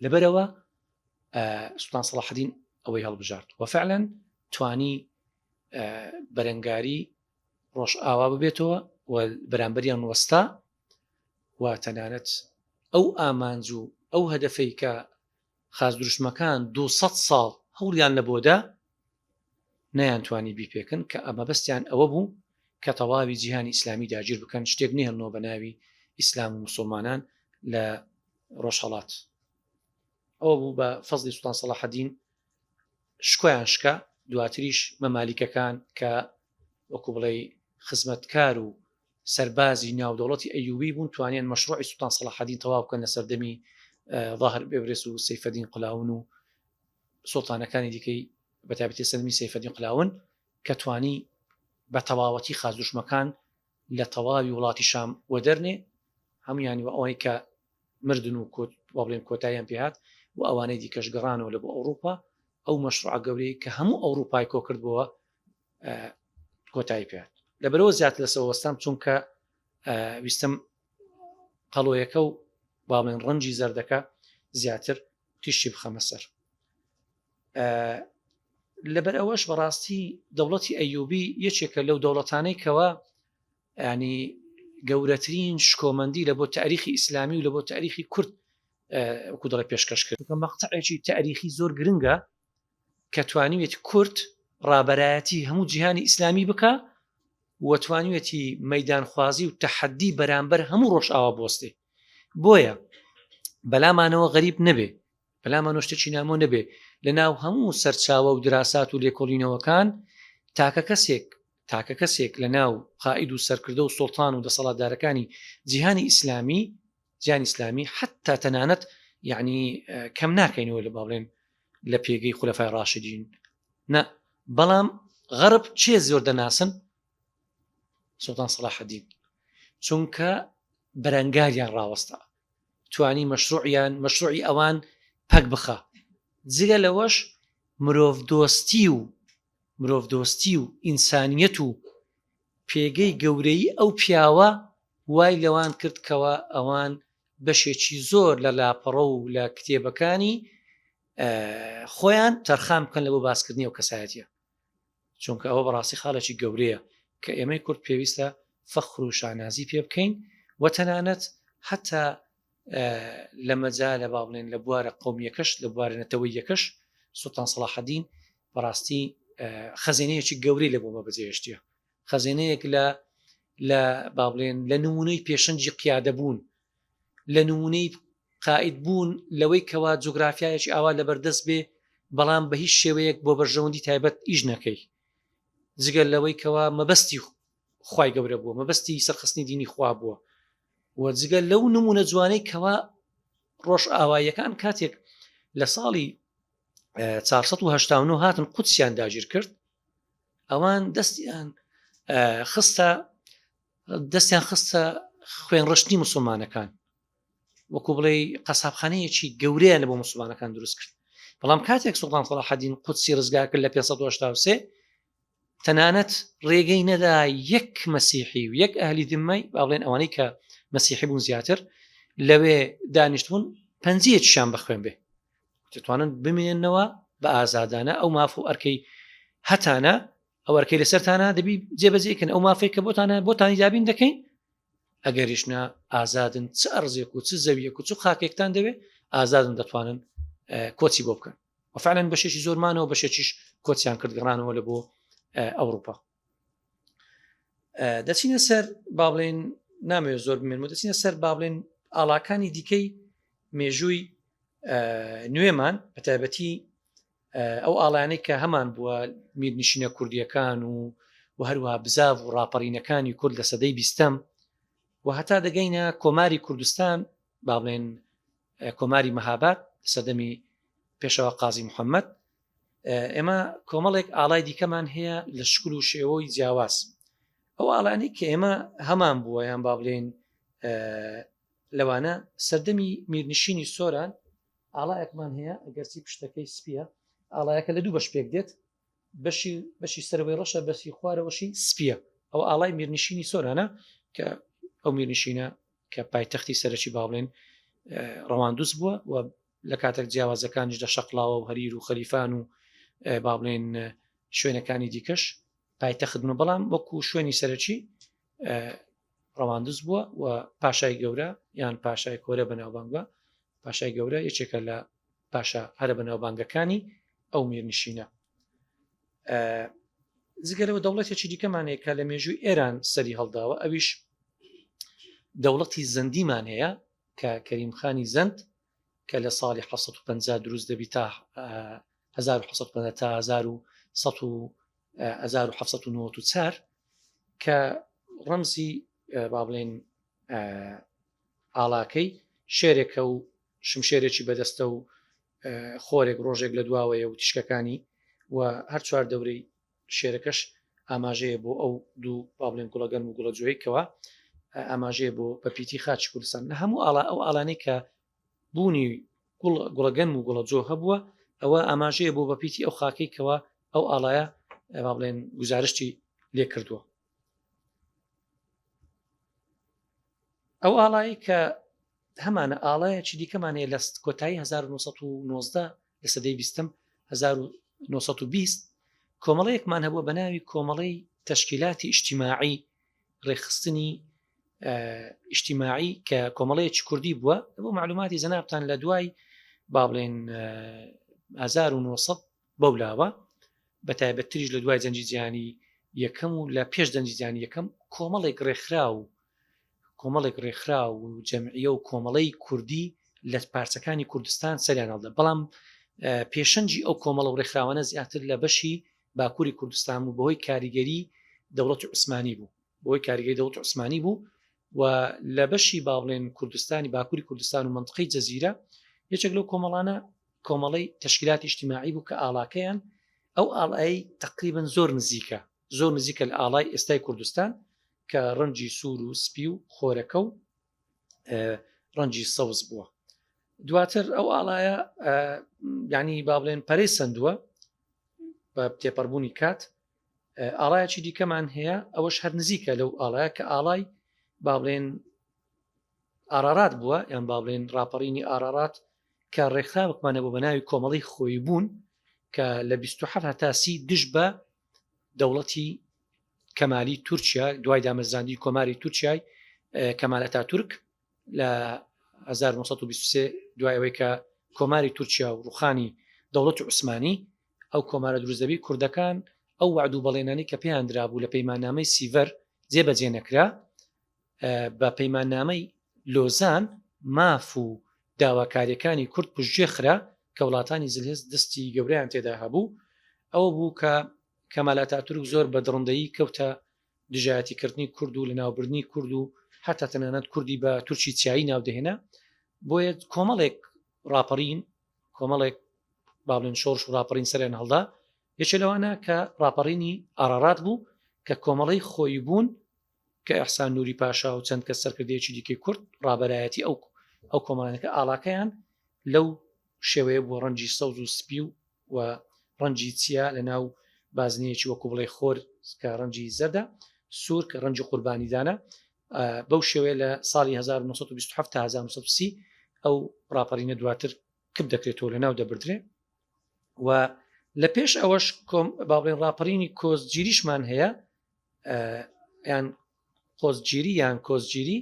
لەبەرئەوە سوڵتان سەڵاحەدین ئەوەی هەڵبژارد و فعلا توانی بەرەنگاری ڕۆژئاوا ببێتەوە و بەرامبەریان وەستا و تەنانەت ئەو ئامانج و ئەو هەدەفەی کە خاچ دروشمەکان 200 ساڵ هەوڵیان لە بۆدا نەیانتوانی بیپێکن کە مەبەستیان ئەوە بوو کە تەواوی جیهانی ئیسلامی داگیر بکەن شتێک نەهێڵنەوە بە ناوی ئیسلام و موسڵمانان لە ڕۆژهەڵات. ئەوە بوو بە فەزلی سوڵتان سەڵاحەدین شکۆیان شکا، دواتریش مەمالیکەکان کە وەکو بڵێی خزمەتکار و سەربازی ناو دەوڵەتی ئەیوبی بوون توانیان مەشروعی سوڵتان سەڵاحەدین تەواو بکەن لە سەردەمی ظاهر بێبرێس و سەیفەدین قلاون و سوڵتانەکانی دیکەی بە تایبەتی سەردەمی سەیفەدین قلاون کە توانی بە تەواوەتی خاچدروشمەکان لە تەواوی وڵاتی شام وەدەرنێ هەمویانی و ئەوەی کە مردن و کۆت وا بڵێن کۆتاییان پێهات و ئەوانەی دیکەش گەڕانەوە لە بۆ ئەوروپا ئەو مەشروعە گەورەی کە هەموو ئەوروپای کۆکردبووە کۆتایی پێهات لەبەرەوە زیاتر لەسەر وەستام چونکە ویستم قەڵۆیەکە و با بڵێن ڕەنجی زەردەکە زیاتر تیشکی بخەمە سەر. لەبەر ئەوەش بەڕاستی دەوڵەتی ئەیوبی یەکێکە لەو دەوڵەتانەی کەوا ینی گەورەترین شکۆمەندی لە بۆ تاریخی ئیسلامی و لە بۆ تاریخی کورد وەکو دەڵێ پێشکەش کرد کە مەقتەعێکی تاریخی زۆر گرنگە کە توانیوێتی کورد ڕابەرایەتی هەموو جیهانی ئیسلامی بکە و توانیوێتی مەیدانخوازی و تەحەدی بەرامبەر هەموو ڕۆژئاوا بوەستێ بۆیە بەلامانەوە غەریب نەبێ بەلامانەوە شتێکی نامۆ نەبێ لە ناو هەموو سەرچاوە و دراسات و لێکۆڵینەوەکان تاکە کەسێک تاکە کەسێک لە ناو قائید و سەرکردە و سوڵتان و دەسەڵاتدارەکانی جیهانی ئیسلامی جیهانی ئیسلامی حتا تەنانەت یعنی کەم ناکەینەوە لە با بڵێن لە پێگەی خولەفای ڕاشدین نا بەڵام غەرب چێ زۆر دەناسن سوڵتان سەڵاحەدین چونکە بەرەنگاریان ڕاوەستا توانی مەشروعیان مەشروعی ئەوان پەک بخە جگە لەوەش مرۆڤ دۆستی و مرۆڤ دۆستی و ئینسانیەت و پێگەی گەورەی ئەو پیاوە وای لەوان کرد کەوا ئەوان بەشێکی زۆر لە لاپەڕە و لە کتێبەکانی خۆیان تەرخان بکەن لە بۆ باسکردنی ئەو کەسایەتیە چونکە ئەوە بەڕاستی خاڵێکی گەورەیە کە ئێمەی کورد پێویستە فەخر و شانازی پێ بکەین و تەنانەت حتا لە مەجالە با بڵێن لە بوارە قومیەکەش لە بوارە نەتەوەیەکەش سوڵتان سەڵاحەدین بەڕاستی خەزێنەیەکی گەورەی لە بۆمە بەجێهێشتیە خەزێنەیەک لە لە با بڵێن لە نمونەی پێشەنگی قیادە بوون لە نمونەی قائید بوون لەوەی کەوا جوگرافیایەکی ئاوا لەبەردەست بێ بەڵام بە هیچ شێوەیەک بۆ بەرژەوەندی تایبەت ئیش نەکەی جگە لەوەی کەوا مەبەستی خوای گەورە بووە مەبەستی سەرخستنی دینی خوا بووە و جگە لەو نمونە جوانەی کەوا ڕۆژ ئاواییەکان کاتێک لە ساڵی 489 هاتن قودسیان داگیر کرد ئەوان دەستیان خستە دەستیان خستە خوێنڕشتنی مسلمانەکان وەکو بڵێ قەسابخانەیەکی گەورەیان لە بۆ مسلمانەکان دروست کرد بەڵام کاتێک سوڵتان سەڵاحەدین قودسی ڕزگار کرد لە 583 تەنانەت ڕێگەی نەدا یەک مەسیحی و یەک ئەهلی ذمەی با بڵێن ئەوانەی کە مەسیحی بوون زیاتر لەوێ دانیشتبوون پەنجەیەکیشیان بەخوێن بێ دەتوانن بمێنەوە بە ئازادانە ئەو ماف و ئەرکەی هەتانە ئەو ئەرکەی لەسەرتانە دەبی جێبەجێکن ئەو مافێک کە بۆتانە بۆتانی دابین دەکەین ئەگەریش نا ئازادن چ ئەرزێک و چ زەویەک و چ خاکێکتان دەوێت ئازادن دەتوانن کۆچی بۆ بکەن وفعلا بەشێکی زۆرمانەوە بەشێکیش کۆچیان کرد گەڕانەوە لە بۆ ئەوروپا دەچینە سەر با بڵێن نامەوێت زۆر بمێنم و دەچینە سەر با بڵێن ئاڵاکانی دیکەی مێژووی نوێمان بە تایبەتی ئەو ئاڵانەی کە هەمان بووە میرنشینە کوردیەکان و و هەروەها بزاڤ و ڕاپەڕینەکانی کورد لە سەدەی بیستەم و هەتا دەگەینە کۆماری کوردستان با بڵێن کۆماری مەهاباد سەردەمی پێشەوا قازی محەممەد ئێمە کۆمەڵێک ئاڵای دیکەمان هەیە لە شکل و شێوەی جیاواز ئەو ئاڵانی کە ئێمە هەمان بووە یان با بڵێن لەوانە سەردەمی میرنشینی سۆران ئاڵایەکمان هەیە ئەگەرچی پشتەکەی سپیە ئاڵایەکە لە دوو بەش پێک دێت. بەشی بەشی سەرەوەی ڕەشە بەسی خوارەوەشی سپیە ئەو ئاڵای میرنشینی سۆرانە کە ئەو میرنشینە کە پایتەختی سەرەکی با بڵێن ڕەواندوز بووە و لە کاتێک جیاوازەکانیش لە شەقلاوە و هەریر و خەلیفان و با بڵێن شوێنەکانی دیکەش پایتەخت بوون بەڵام وەکو شوێنی سەرەکی ڕەواندز بووە و پاشای گەورە یان پاشای کۆرە بەناوبانگ بە پاشای گەورە یەکێکە لە پاشا هەرە بەناوبانگەکانی ئەو میرنشینە. جگە لەوە دەوڵەتێکی دیکەمان هەیە کە لە مێژووی ئێران سەری هەڵداوە ئەویش دەوڵەتی زەندیمان هەیە کە کەریم خانی زەند کە لە ساڵی 1950 دروست دەبی تا 1950 تا 1794 کە ڕەمزی با بڵێن ئاڵاکەی شێرێکە و شمشێرێکی بەدەستە و خۆرێک ڕۆژێک لە دواوەیە و تیشکەکانی و هەر چوار دەورەی شێرەکەش ئاماژەیە بۆ ئەو دوو با بڵێن گوڵەگەنم و گوڵەجۆی کەوا ئاماژەیە بۆ بە پیتی خاچی کوردستان لە هەموو ئاڵا ئەو ئاڵانەی کە بوونی گوڵ گوڵەگەنم و گوڵەجۆ هەبووە ئەوە ئاماژەیە بۆ بە پیتی ئەو خاکەی کەوا ئەو ئاڵایە با بڵێن گوزارشتی لێ کردووە. ئەو ئاڵایی کە هەمانە ئاڵایەکی دیکەمان هەیە لە کۆتایی 1990 لە سەدەی بیستم 1920 کۆمەڵەیەکمان هەبووە بە ناوی کۆمەڵەی تەشکیلاتی ئیجتیماعی ڕێکخستنی ئیجتیماعی کە کۆمەڵەیەکی کوردی بووە بۆ معلوماتی جەنابتان لە دوای با بڵێن 1900 بەولاوە بە تایبەتتریش لە دوای جەنگی جیهانی یەکەم و لە پێش جەنگی جیهانی یەکەم کۆمەڵێک ڕێکخراو کۆمەڵێک ڕێکخراو و جەمعیە و کۆمەڵەی کوردی لە پارچەکانی کوردستان سەریان هەڵدا بەڵام پێشەنگی ئەو کۆمەڵە و ڕێکخراوانە زیاتر لە بەشی باکووری کوردستان و بەهۆی کاریگەری دەوڵەتی عوسمانی بوو بەهۆی کاریگەری دەوڵەتی عوسمانی بوو و لە بەشی با بڵێن کوردستانی باکووری کوردستان و منطقەی جەزیرە یەکێک لەو کۆمەڵانە کۆمەڵەی تەشکیلاتی ئیجتیماعی بوو کە ئاڵاکەیان ئەو ئاڵای تقریبا زۆر نزیکە زۆر نزیکە لە ئاڵای ئێستای کوردستان کە ڕەنگی سوور و سپی و خۆرەکە و ڕەنگی سەوز بووە دواتر ئەو ئاڵایە ینی با بڵێن پەرەی سندووە بە تێپەڕبوونی کات ئاڵایەکی دیکەمان هەیە ئەوەش هەر نزیکە لەو ئاڵایە کە ئاڵای با بڵێن ئارارات بووە یان با بڵێن ڕاپەڕینی ئارارات کە ڕێکخراوێکمانە بۆ بە ناوی کۆمەڵی خۆی بوون کە لە 27 هەتا سی دژ بە دەوڵەتی کەمالی تورکیا دوای دامەزراندنی کۆماری تورکیای کەمال ئەتاتورک لە 1923 دوای ئەوەی کە کۆماری تورکیا و ڕوخانی دەوڵەتی عوسمانی ئەو کۆمارە دروست دەبی کوردەکان ئەو وعد و بەڵێنانی کە پێیان درابوو لە پەیماننامەی سیڤەر جێبەجێ نەکرا بە پەیماننامەی لۆزان ماف و داواکاریەکانی کورد پشتگوێ خرا کە وڵاتانی زلهێز دەستی گەورەیان تێدا هەبوو ئەوە بوو کە کەمال ئەتاتورک زۆر بە دڕندەیی کەوتە دژایەتی کردنی کورد و لەناوبردنی کورد و هەتا تەنانەت کوردی بە تورکی چیایی ناودەهێنا بۆیە کۆمەڵێک ڕاپەڕین کۆمەڵێک با بڵێن شۆڕش و ڕاپەڕین سەریان هەڵدا یەکێ لەوانە کە ڕاپەڕینی ئارارات بوو کە کۆمەڵەی خۆی بوون کە ئیحسان نوری پاشا و چەند کەس سەرکردەیەکی دیکەی کورد ڕابەرایەتی ئەو ئەو کۆمەڵانەکە ئاڵاکەیان لەو شێوەیە بووە ڕەنگی سەوز و سپی و و ڕەنگی چیا لە ناو بازنەیەکی وەکو بڵێ خۆر کە ڕەنگی زەردە سوور کە ڕەنگی قوربانیدانە بەو شێوەیە لە ساڵی 1927 تا 1930 ئەو ڕاپەڕینە دواتر کپ دەکرێتەوە لە ناو دەبردرێ و لە پێش ئەوەش کۆم با بڵێن ڕاپەڕینی کۆزگیریشمان هەیە یان قۆزگیری یان کۆزگیری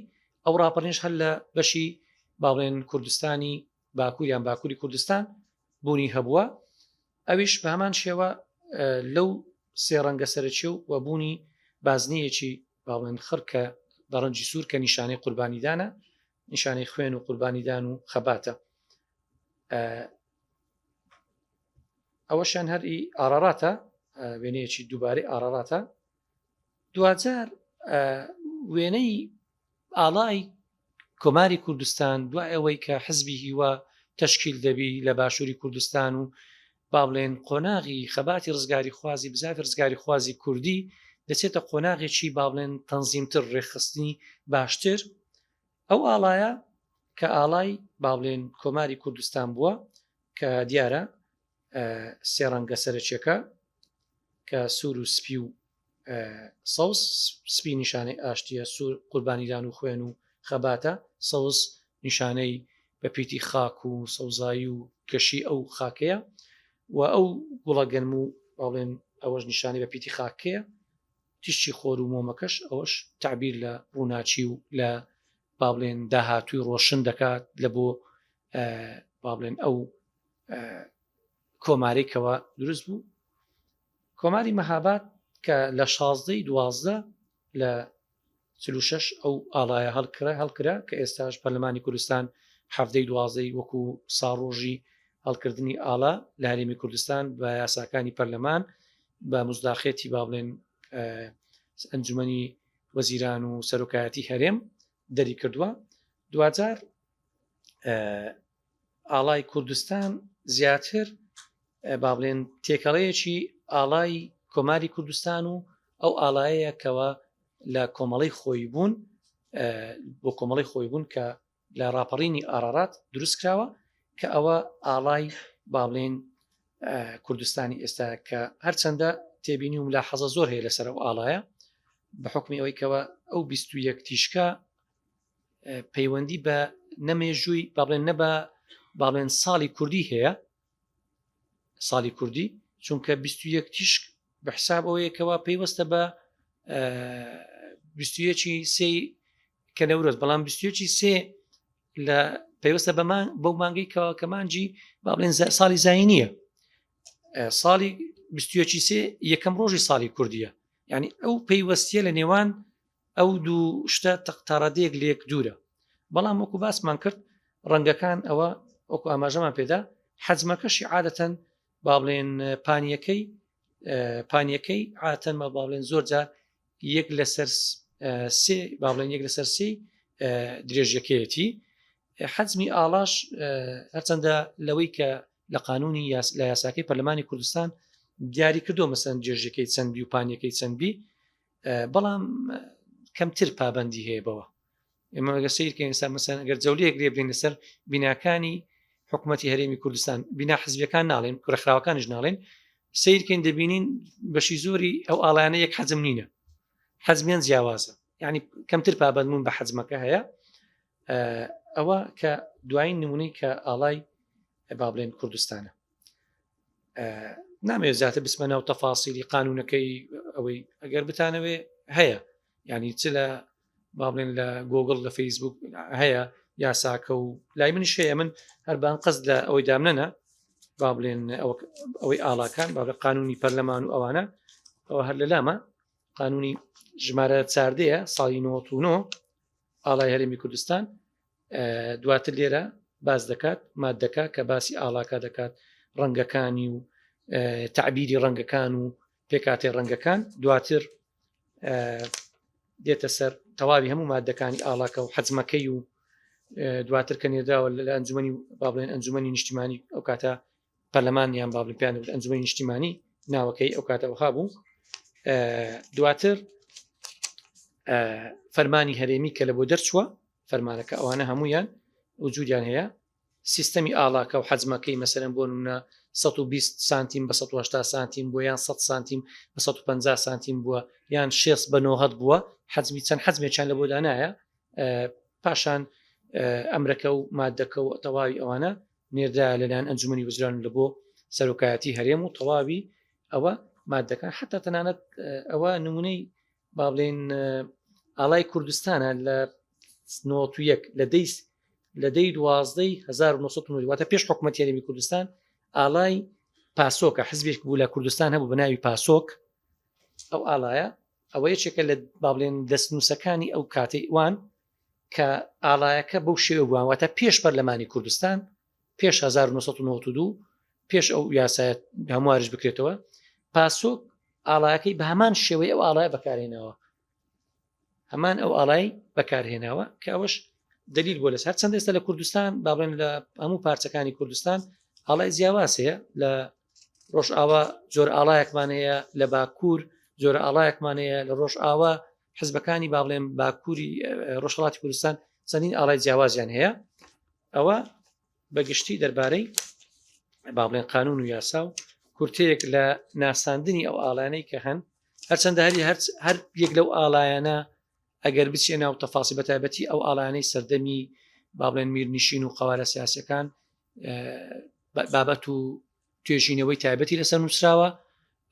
ئەو ڕاپەڕینش هەر لە بەشی با بڵێن کوردستانی باکوور یان باکووری کوردستان بوونی هەبووە ئەویش بە هەمان شێوە لەو سێ ڕەنگە سەرەکی و و بوونی بازنەیەکی با بڵێن خڕ کە بە ڕەنگی سوور کە نیشانەی قوربانیدانە نیشانەی خوێن و قوربانیدان و خەباتە ئەوەشیان هەر ئی ئاراراتە وێنەیەکی دووبارەی ئاراراتە دواجار وێنەی ئاڵای کۆماری کوردستان دوای ئەوەی کە حزبی هیوا تەشکیل دەبی لە باشووری کوردستان و با بڵێن قۆناغی خەباتی ڕزگاری خوازی بزاڤی ڕزگاری خوازی کوردی دەچێتە قۆناغێکی با بڵێن تەنزیمتر ڕێکخستنی باشتر ئەو ئاڵایە کە ئاڵای با بڵێن کۆماری کوردستان بووە کە دیارە سێ ڕەنگە سەرەکیەکە. کە سوور و سپی و سەوز، سپی نیشانەی ئاشتییە، سوور قوربانیدان و خوێن و خەباتە، سەوز نیشانەی بە پیتی خاک و سەوزایی و گەشی ئەو خاکەیە و ئەو گوڵە گەنم و با بڵێن ئەوەش نیشانەی بە پیتی خاکەیە، تیشکی خۆر و مۆمەکەش ئەوەش تەعبیر لە ڕووناکی و لە با بڵێن داهاتووی ڕۆشن دەکات لە بۆ با بڵێن ئەو کۆمارەی کەوا دروست بوو. کۆماری مەهاباد کە لە شازدەی 12 لە 46 ئەو ئاڵایە هەڵکرا هەڵکرا کە ئێستاش پەرلەمانی کوردستان حەفتەی دوازدەی وەکو ساڕۆژی هەڵکردنی ئاڵا لە هەرێمی کوردستان بە یاساکانی پەرلەمان بە مزداقێتی با بڵێن ئەنجومەنی وەزیران و سەرۆکایەتی هەرێم دەری کردووە. دواجار ئاڵای کوردستان زیاتر با بڵێن تێکەڵەیەکی ئاڵای کۆماری کوردستان و ئەو ئاڵایەیە کەوا لە کۆمەڵی خۆی بوون بۆ کۆمەڵی خۆی بوون کە لە ڕاپەڕینی ئارارات دروست کراوە کە ئەوە ئاڵای با بڵێن کوردستانی ئێستا کە هەرچەندە تێبینی و ملاحەزە زۆر هەیە لەسەر ئەو ئاڵایە بە حکمی ئەوەی کەەوە ئەو 21 تیشکە پەیوەندی بە نەمێژووی با بڵێن نە بە با بڵێن ساڵی کوردی هەیە ساڵی کوردی چونکە 21 تیشک بە حساب ئەوەیەکەوە پەیوەستە بە 21 سێ کە نەورۆز بەڵام 21 سێ لە پەیوەستە بەمان بەو مانگەی کەوا کە مانجی با بڵێن ساڵی زایینیە ساڵی 21 سێ یەکەم ڕۆژی ساڵی کوردیە یعنی ئەو پەیوەستیە لە نێوان ئەو دوو شتە تاڕادەیەک لێک دوورە بەڵام وەکو باسمان کرد ڕەنگەکان ئەوە وەکو ئاماژەمان پێدا حەجمەکەشی عادەتەن با بڵێن پانیەکەی پانیەکەی عاتەن ما با بڵێن زۆر جار یەک لەسەر سێ با بڵێن یەک لەسەر سێ درێژیەکەیەتی حەجمی ئاڵاش هەرچەندە لەوەی کە لە قانونی لە یاساکەی پەرلەمانی کوردستان دیاری کردو مەسەن درێژیەکەی چەند بی و پانیەکەی چەند بی بەڵام کەمتر پابندی هەیە بەوە ئێمە ئەگەر سەیر کەین ئێستا مەسەن ئەگەر جەولەیەک لێ بدەین لەسەر بیناکانی حکوومەتی هەرێمی کوردستان بینا حزبیەکان ناڵێن ڕێکخراوەکانیش ناڵێن سیرکەین دەبینین بەشی زۆری ئەو ئاڵایانە یەک حەجم نینە حەزمیان جیاوازە یعنی کەمتر پابندبوون بە حەجمەکە هەیە ئەوە کە دوایین نمونەی کە ئاڵای با بڵێن کوردستانە نامەوێت زیاتر بچمە ناو تەفاسیلی قانونەکەی ئەوەی ئەگەر بتانەوێ هەیە ینی چ لە با بڵێن لە گۆگل لە فەیسبوک هەیە یاساکە و لای منیش هەیە من هەر بان قەست لە ئەوەی دامنەنا با بڵێن ئەوەی ئاڵاکان با بە قانونی پەرلەمان و ئەوانە ئەوە هەر لە لامە قانونی ژمارە چاردەیە ساڵی 99 ئاڵای هەرێمی کوردستان دواتر لێرە باس دەکات مادەکە کە باسی ئاڵاکە دەکات ڕەنگەکانی و تعبیری ڕەنگەکان و پێکاتی ڕەنگەکان دواتر دێتە سەر تەواوی هەموو مادەکانی ئاڵاکە و حەجمەکەی و دواتر کە نێردراوە لە ئەنجومی با بڵێن ئەنجومی نیشتیمانی ئەو کاتە پەرلەمان یان با بڵێن پێیان دەگوت ئەنجومی نیشتیمانی ناوەکەی ئەو کاتە وەها بوو دواتر فەرمانی هەرێمی کە لە بۆ دەرچووە فەرمانەکە ئەوانە هەمویان وجودیان هەیە سیستەمی ئاڵاکە و حەجمەکەی مەسەلەن بۆ نمونە 120 سانتیم بە 180 سانتیم بووە یان 100 سانتیم بە 150 سانتیم بووە یان 6 بە 90 بووە حەجمی چەند حەجمێکیان لە بۆ دانایە پاشان ئەمرەکە و مادەکە و تەواوی ئەوانە نێردرا لەلایەن ئەنجومەنی وەزیران لە بۆ سەرۆکایەتی هەرێم و تەواوی ئەوە مادەکان حتا تەنانەت ئەوە نمونەی با بڵێن ئاڵای کوردستانە لە 91 لە دەیس لە دەی دوازدەی 1990 واتە پێش حکوومەت هەرێمی کوردستان ئاڵای پاسۆکە حزبێک بوو لە کوردستان هەبوو بە ناوی پاسۆک ئەو ئاڵایە ئەوە یەکێکە لە با بڵێن دەستنووسەکانی ئەو کاتەی وان کە ئاڵایەکە بەو شێوە بووان واتە پێش پەرلەمانی کوردستان پێش 1992 پێش ئەو یاسایە هەموارش بکرێتەوە پاسۆک ئاڵایەکەی بە هەمان شێوەی ئەو ئاڵای بەکارهێناوە هەمان ئەو ئاڵای بەکارهێناوە کە ئەوەش دلیل بۆ لەسەر چەند ئێستا لە کوردستان با بڵێن لە هەموو پارچەکانی کوردستان ئاڵای جیاواز هەیە لە ڕۆژئاوا جۆر ئاڵایەکمان هەیە لە باکوور جۆرە ئاڵایەکمان هەیە لە ڕۆژئاوا حزبەکانی با بڵێن باکووری ڕۆژهڵاتی کوردستان چەندین ئاڵای جیاوازیان هەیە ئەوە بە گشتی دەربارەی با بڵێن قانون و یاسا و کورتەیەک لە ناساندنی ئەو ئاڵانەی کە هەن هەرچەندە هەری هەر یەک لەو ئاڵایانە ئەگەر بچیە ناو تەفاسی بەتایبەتی ئەو ئاڵانەی سەردەمی با بڵێن میرنشین و قەوارە سیاسەکان بابەت و توێژینەوەی تایبەتی لەسەر نووسراوە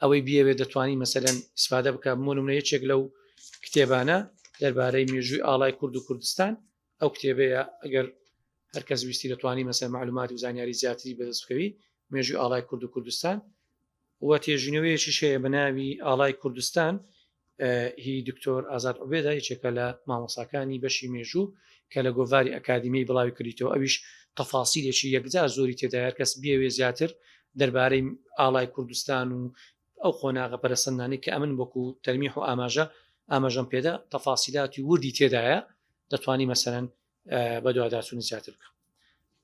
ئەوەی بیەوێت دەتوانی مەسەلەن ئیسفادە بکە بۆ نمونە یەکێک لەو کتێبانە دەربارەی مێژووی ئاڵای کورد و کوردستان ئەو کتێبەیە ئەگەر هەرکەس ویستی دەتوانی مەسەر معلومات و زانیاری زیاتری بەدەست بکەوی مێژووی ئاڵای کورد و کوردستان و تێژینەوەیەکیش هەیە بە ناوی ئاڵای کوردستان هی دکتۆر ئازاد عوبێدە یەکێکە لە مامۆساکانی بەشی مێژوو کە لە گۆڤاری ئەکادیمی بڵاوی کردیتەوە ئەویش تەفاسیلێکی یەکجار زۆری تێدایە هەر کەس بیەوێ زیاتر دەربارەی ئاڵای کوردستان و ئەو قۆناغە پەرەسەندانەی کە ئەمن وەکو تەلمیح و ئاماژە ئاماژەم پێدا تەفاسیلاتی وردی تێدایە دەتوانی مەسەرەن بەدواداچوونی زیاتر بکەم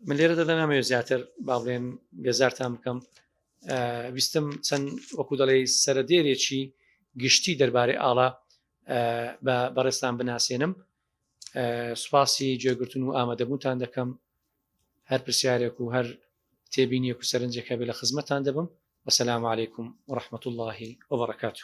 من لێرە دەدا نامەوێت زیاتر با بڵێن بێزارتان بکەم ویستم چەند وەکو دەڵێ سەرەدێرێکی گشتی دەربارەی ئاڵا بە بەڕێستان بناسێنم سوپاسی گوێگرتن و ئامادەبوونتان دەکەم هەر پرسیارێک و هەر تێبینیەک و سەرنجێک هەبێ لە خزمەتان دەبم وەسەلام علیکم ورحمة الله وبرکاته.